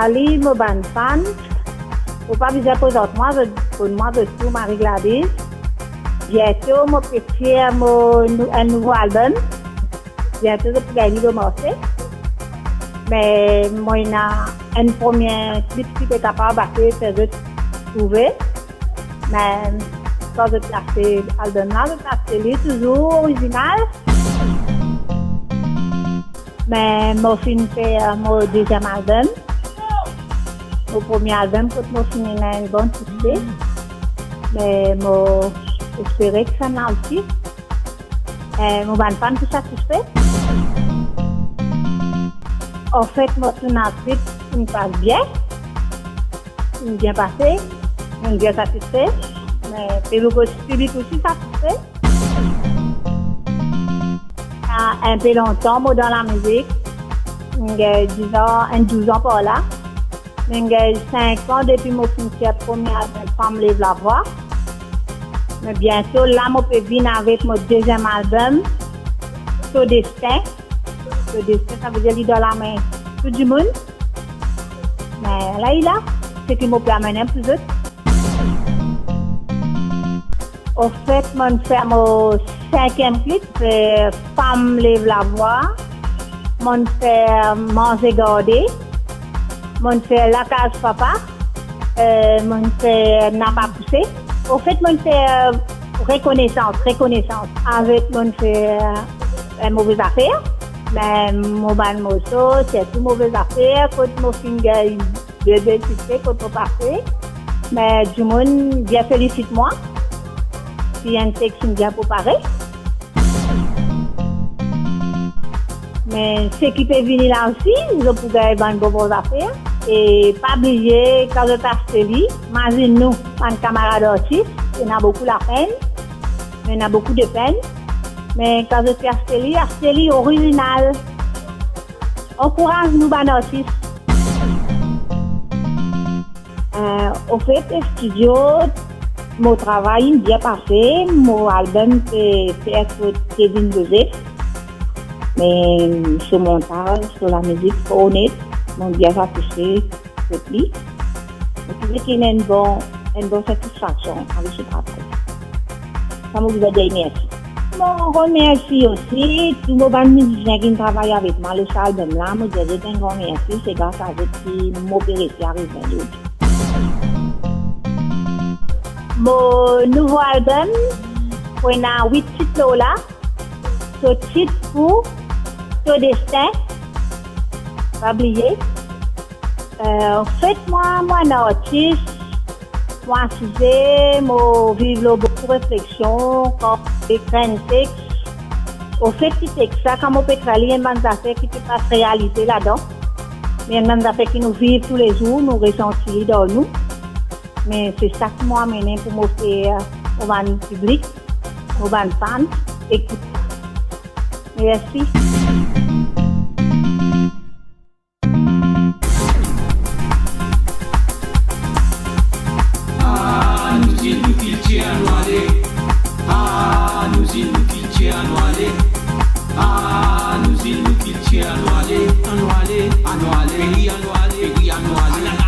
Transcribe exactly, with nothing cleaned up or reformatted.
Salut mo bann fan, mo pa bizin prezant mwa, zot konn mwa, zot tou Marie Gladys. Biento mo pe tir mo nou-, enn nouvo album. Biento zot pou gagn li lor marse. Me mo ena enn premie klip ki pe kapav ase fer zot trouve. Me kan zot aste album la, zot aste li touzour orizinal. Me mo finn fer mo deziem album. Mo premie album kot mo finn ena enn gran sikse. Me mo espere ki sannla osi, eh, mo bann fan pou satisfe. Anfet, mo tournaz klip finn pas bien. Finn bien pase, finn bien satisfe. Me piblik osi, piblik osi satisfe. Sa enpe lontan mo dan lamizik, enn dizan, enn douzan par la. Enn sink an depi mo finn tir premie album Fam Lev Lavwa. Me biento la mo pe vinn avek mo deziem album, To Destin. To Destin, savedir li dan lame tou dimoun. Me la, li la, seki mo pe amenn pou zot. Anfet, mo'nn fer mo sinkiem klip, eh, Fam Lev Lavwa, mo'nn fer Manze Garde, mo'nn fer Lakaz Papa, eh, mo'nn fer Napa Pouse. Anfet, mo'nn fer Rekonesans, Rekonesans. Avek mo'nn fer, eh, Move Zafer. Me mo bann morso, sirtou Move Zafer, kot mo finn gagn de, de sikse kot mo pase. Me dimoun bien felisit mwa. Ti enn text bien prepare. Me seki pe vini la osi, zot pou gagn bann bon, bon zafer. E pa bliye, kan zot aste li, mazinn nou, bann kamarad artis, ena boukou lapenn, ena boukou depenn. Me kan zot pe aste li, aste li orizinal. Ankouraz nou bann artis. Eh, anfet, studio, mo travay inn bien pase, mo album pe fer kot Kevin Joseph. Me so montaz, so lamizik, fort net, mo bien satisfe kot li. Mo trouve ki ena enn bon, enn bon satisfaksion avek so travay. Sa mo bizin dir mersi. Mo remersi osi tou mo bann mizisien ki travay avek mwa lor sa album la. Mo dir zot enn gran mersi, se gras a zot ki mo pe resi ariv la. Mo nouvo album, pou ena wit tit lor la. So tit pou To Destin, pa bliye. Eh, anfet, mwa, mwa enn artis, mo asize, mo viv lor boukou refleksion, kan mo ekrir enn text. Anfet, ti text la, kan mo pe ekrir li, ena bann zafer ki pe pas realite ladan. Me ena bann zafer ki nou viv toulezour, nou resanti li dan nou. Me se sa ki mo amenn pou mo fer mo bann piblik, mo bann fan ekout. Mersi. Ah, nou zil, nou kiltir, nou ale. Ah, nou zil, nou kiltir, nou ale. Ah, nou zil, nou kiltir, nou ale. Anou ale, anou ale, peyi anou ale, peyi anou ale.